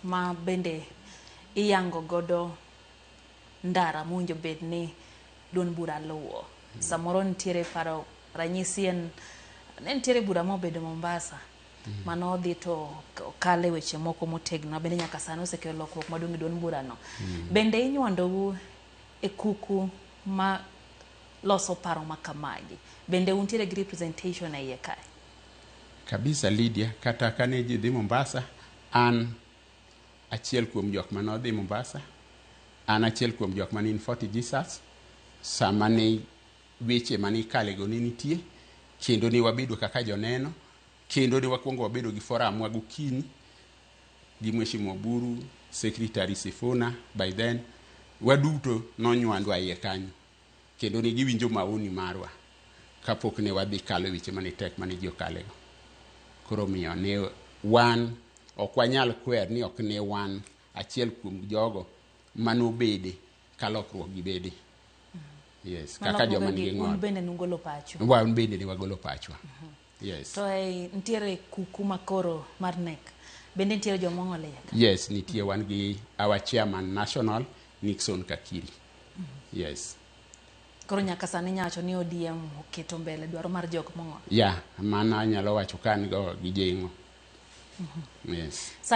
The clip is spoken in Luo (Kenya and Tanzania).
Ma bende iyango godo ndara mowinjo bed ni duond bura luwo. Samoro nitiere paro, ranyisi en ne nitiere bura mobedo Mombasa mano odhi to okale weche moko motegno ma bende nyaka sani osekelo lokruok maduong' e duond burano. Bende inywandou e kuku ma loso paro ma kamagi? Bende untiere gi representation e iye kae? Kabisa, Lydia, kata kane ji dhi Mombasa, an achiel kuom jok mane odhi Mombasa, an achiel kuom jok mane in Fort Jesus sama ne weche mane ikalego ne nitie, kendo ne wabedo kaka joneno, kendo ne wakwongo wabedo gi forum wa gokinyi gi Mheshimiwa Oburu, Secretary Sifuna by then, waduto nonywandwa iye kanyo, kendo ne giwinjo maoni marwa kapok ne wadhi kalo e weche mane tek mane ji okalego. Koro omiyo ne wan ok wanyal kwer ni ok ne wan achiel kuom jogo manobede ka lokruok gi bede. Yes, kaka joma nigi Un ng'ol. bende nugolo pachu? Wan bende ne wagolo pachwa. Yes. To ei nitiere kuku makoro mar NEC, bende nitiere joma ong'ol e iye ka? Yes, nitie, wan gi our chairman national, Nixon Kakiri. Yes. Koro nyaka sani nyawacho ni ODM oketo mbele dwaro mar jok mong'ol? Yeah, mano anyalo wacho ka an go gi jeng'o. Yes.